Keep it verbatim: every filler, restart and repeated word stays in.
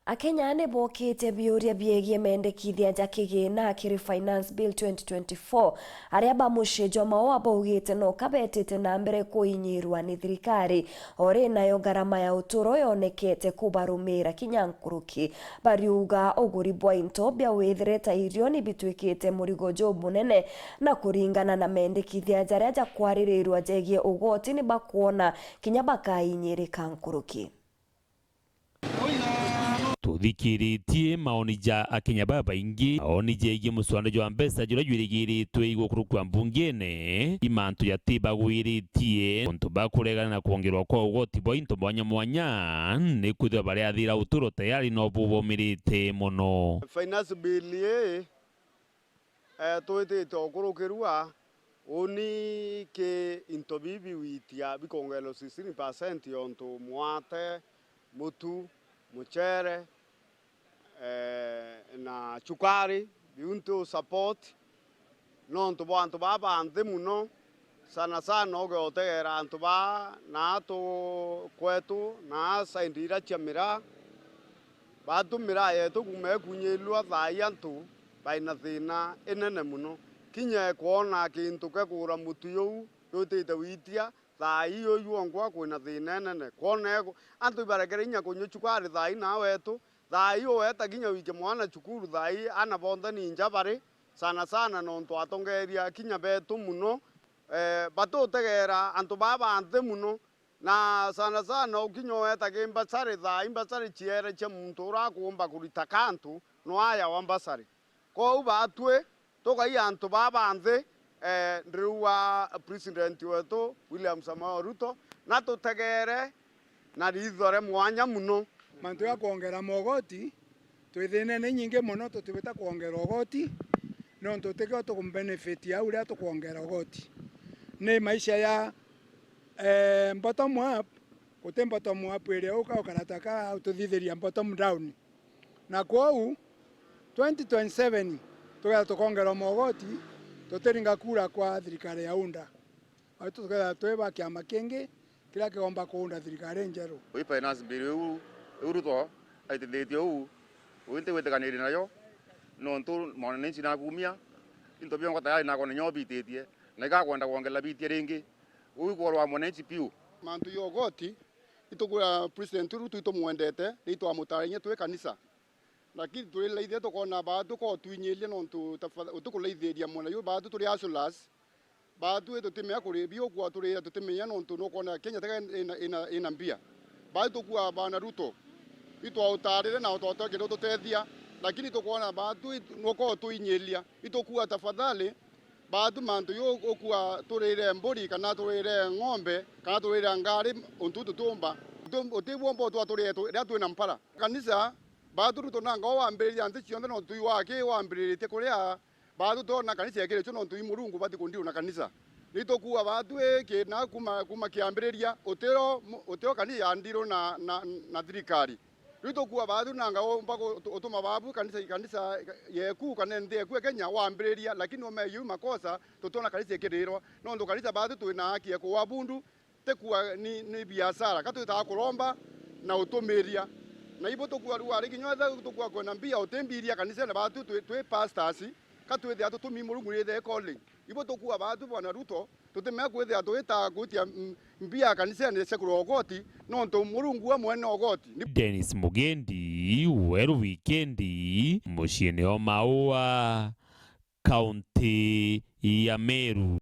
Akenya ni bookite biuria biegie mendekithia ja kigina kiri Finance Bill twenty twenty-four, aria ba mucii jwa Maua baugite no kabetite na mbere kuinyirwa ni thirikari, o ri nayo ngarama ya uturo yonekete kubarumira kinya nkuruki. Bariuga uguri bwa into bia withire ta irio ni bitwikite murigo jumunene, na kuringana na mendekithia jaria jakwaririrwa jegie ugoti, ni bakwona kinya bakainyirika nkuruki. Tuthikiritie maoni ja Akenya babaingi, maoni jegie muswanda jwa mbeca juria jwirigiritwe igukurukua mbungene, i mantu jatibagwiritie, untu ba kuregana na kwongerwa kwa ugoti bwa into mwanya mwanya, ni kwithirwa bariathira uturo tayari no bubomirite mono. Finance bill ii Eh, twitite o kurukirua, uni ki into bibi witia bikongerwa sixteen percent yontu mwate, mutu, muchere, eh, na chukari, biu nti u support nontu bwa antu baa ba nthi mono. Sana sana ugeotegera antu baa na atu kwetu na side iria cia miraa, batu miraa yetu kuma ikunyilua thaa ii antu baina thina inene mono. Kinya kwona kintu kia kugura mutu juu jutite witia, thaa ii uyu onkwa kwina thina inene. Kwona eku-, antu ibarekere inya kunyua chukari thaa ii na wetu, thaa ii uweta kinya wike mwana cukuru thaa ii ana bonthe ni nja bari, sana sana nontu atongeria kinya betu mono, eh, batutegera antu baa ba nthi mono, na sana sana ukinya uweta ki mbasari thaa ii, mbasari ciere cia muntu ura akuumba kurita kantu, no aya wa mbasari. Kwou batwi, tugai antu baa ba nthi, eh, ndiriuga President wetu William Samoei Ruto, na tutegere na riitho ria mwanya mono. Mantu ja kwongera mogoti, twi thinene inyingi mono, tutibita kwongera ugoti, nontu tikio tukumbenefit au riria tukwongera ugoti. Ni maisha ya, eh, bottom up, guti bottom up iria uka ukarata ka ututhithiria bottom down. Na kwou, twenty twenty-seven, tugeeta tukongerwa mogoti, tutiringa kura kwa thirikari ya UDA. Baitu tukeethira twi ba kiama kingi kiria kigomba kuunda thirikari injeru. Ui finance bill iu, iu Ruto aitithitie uu, ui ntigwitikaniria nayo, nontu mwananchi nakumia, into bionthe tayari nakwona nyo bititie, na igakwenda kwongerera bitie ringi. Ui kworo wa mwananchi piu. Mantu ya ugoti, itukwira President Ruto itumwendete, ni itwamutara inya twi kanisa. Lakini turilaithia tukoona baatu ko twinyiria nontu tafadha-, utikulaithiriria mwena juu, baatu turi hustlers. Baatu i tutimenya kuri-, biukua turira tutimenya nontu nukwona Kenya tega ina, ina, ina mbia. Baatu tukua bana Ruto, itwautaarire na utwatwa kindu tutethia, lakini tukwona baatu i-, nuko twinyiria. Itukua tafadhali, baatu mantu ju ukua turire mburi kana turire ng'ombe kana turire ngari untu tutiumba. Uti-, utibwomba utwa turire tu-, riria twina mpara. Kanisa, baatu Ruto nanga o wambiriria nthi cionthe nontu twi waki wambiriritie kuria, baatu twona kanisa ikiritue nontu i Murungu bati kundiru na kanisa. Ni tukua baatu i kina kuma, kuma kiambiriria, utiro mu-, utiro kanisa yandiru na, na, na thirikari. Riu tukua baatu nanga umba ku-, utuma babu kanisa, kanisa yeku kana nthi yeku ya Kenya wambiriria, lakini umeyu makosa, tutiona kanisa ikirirwa. Nontu kanisa baatu twina haki ya kuabudu, tikua ni, ni biashara, ka twitaga kuromba na utumiria. Na ibo tukua riu ari kinya wetha tukua kwena mbia utimbiria kanisene baatu twi, twi pastors, ka twithia tutumi Murungu ni the calling. Ibo tukua baatu Bwana Ruto, tutimea kwithia tugitaga gwitia, mm, mbia kanisene cia kugura ugoti, nontu Murungu we mwene ugoti. Ni Dennis Mugendi, Weru Wikendi, muciini o Maua, kaunti ya Meru.